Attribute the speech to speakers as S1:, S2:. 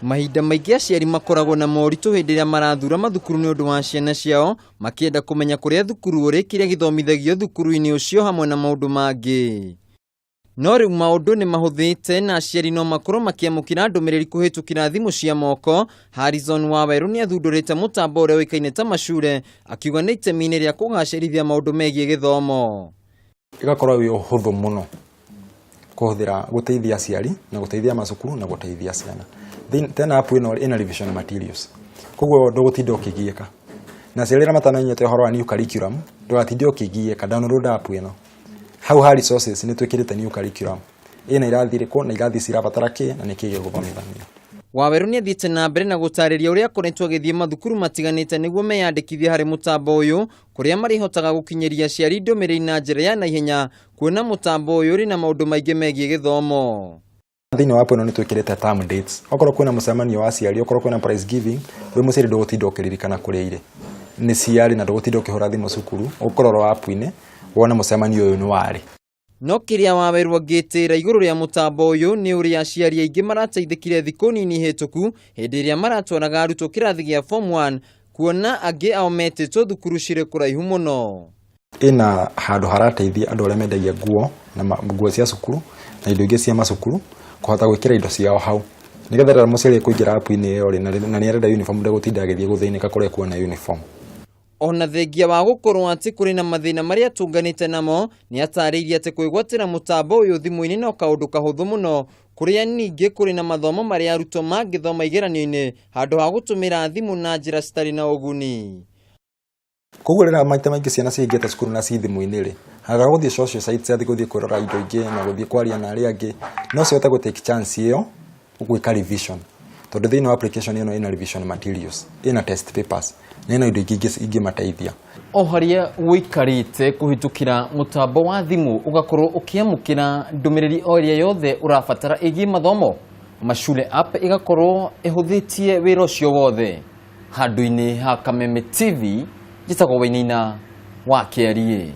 S1: Mahinda maingĩ aciari makoragwo na moritũ hĩndĩ ĩrĩa marathura mathukuru nĩ ũndũ wa ciana ciao, makĩenda kũmenya kũrĩa thukuru ũrĩ, kĩrĩa gĩthomithagio thukuru-inĩ ũcio hamwe na maũndũ mangĩ. No rĩu maũndũ nĩ mahũthĩte na aciari no makorwo makĩamũkĩra ndũmĩrĩri kũhĩtũkĩra thimũ cia moko. Harrison Wawerũ nĩ athundũrĩte mũtambo ũrĩa ũĩkaine ta Mashure, akiuga nĩ itemi-inĩ rĩa kũgacĩrithia maũndũ megiĩ gĩthomo.
S2: Ĩgakorwo wĩ ũhũthũ mũno kũhũthĩra gũteithia aciari na gũteithia macukuru na gũteithia ciana. Tena app ĩno ĩna revision materials, koguo ndũgũtinda ũkĩgiĩka. Na aciari arĩa matamenyete ũhoro wa new curriculum, ndũgatinde ũkĩgiĩka, download app ĩno. Hau ha resources nĩ twĩkĩrĩte new curriculum, ĩna irathi irĩkũ na irathi cirabatara kĩ na nĩkĩ gĩgũthomithanio.
S1: Wawerũ nĩ athiĩte na mbere na gũtarĩria ũrĩa akoretwo agĩthiĩ mathukuru matiganĩte nĩguo meyandĩkithie harĩ mũtambo ũyũ, kũrĩa marĩhotaga gũkinyĩria aciari ndũmĩrĩri na njĩra ya naihenya, kuona mũtambo ũyũ ũrĩ na maũndũ maingĩ megiĩ gĩthomo.
S2: Thĩinĩ wa app ĩno nĩ twĩkĩrĩte term dates. Okorwo kwĩna mũcemanio wa aciari, okorwo kwĩna prize giving, wĩ mũciari ndũgũtinda ũkĩririkana kũrĩa irĩ nĩ ciarĩ na ndũgũtinda ũkĩhũra thimũ cukuru, ũkũrora app-inĩ wone mũcemanio ũyũ nĩ warĩ.
S1: No kĩrĩa Wawerũ angĩtĩra igũrũ rĩa mũtambo ũyũ nĩ ũrĩa aciari aingĩ marateithĩkire thikũ nini hĩtũku hĩndĩ ĩrĩa maratwaraga arutwo kĩrathi gĩa form 1, kuona angĩ ao metĩtwo thukuru cirĩ kũraihu mũno.
S2: Ĩna handũ harateithia andũ arĩa mendagia nguo na nguo cia cukuru na indo ingĩ cia macukuru kũhota gwĩkĩra indo ciao hau, nĩgetha rĩrĩa mũciari ekũingĩra app-inĩ ĩyo rĩ, na nĩ arenda uniform, ndegũtinda agĩthiĩ gũthĩnĩka kũrĩa kuona uniform.
S1: Ona thengia wa gũkorwo atĩ kũrĩ na mathĩna marĩa atũnganĩte namo, nĩ atarĩirie atĩ kwĩgwatĩra mũtambo ũyũ thimũ-inĩ no kaũndũ kahũthũ mũno, kũrĩa ningĩ kũrĩ na mathomo marĩa arutwo mangĩthoma igeranio-inĩ handũ ha gũtũmĩra thimũ na njĩra citarĩ na ũguni.
S2: Koguo rĩrĩa maita maingĩ ciana cihingĩte cukuru na ci thimũ-inĩ rĩ, handũ ha gũthiĩ social sites atĩ gũthiĩ kwĩrora indo ingĩ na gũthiĩ kwaria na arĩa angĩ, no cihote gũ take chance ĩyo gwĩka revision, tondũ thĩinĩ wa application ĩno ĩna revision materials, ĩna test papers na ĩna indo ingĩ ingĩmateithia.
S1: O harĩa ũikarĩte kũhĩtũkĩra mũtambo wa thimũ ũgakorwo ũkĩamũkĩra ndũmĩrĩri o ĩrĩa yothe ũrabatara ĩgiĩ mathomo, Mashule app ĩgakorwo ĩhũthĩtie wĩra ũcio wothe. Handũ-inĩ ha Kameme TV, njĩtagwo Wainaina wa Kĩariĩ.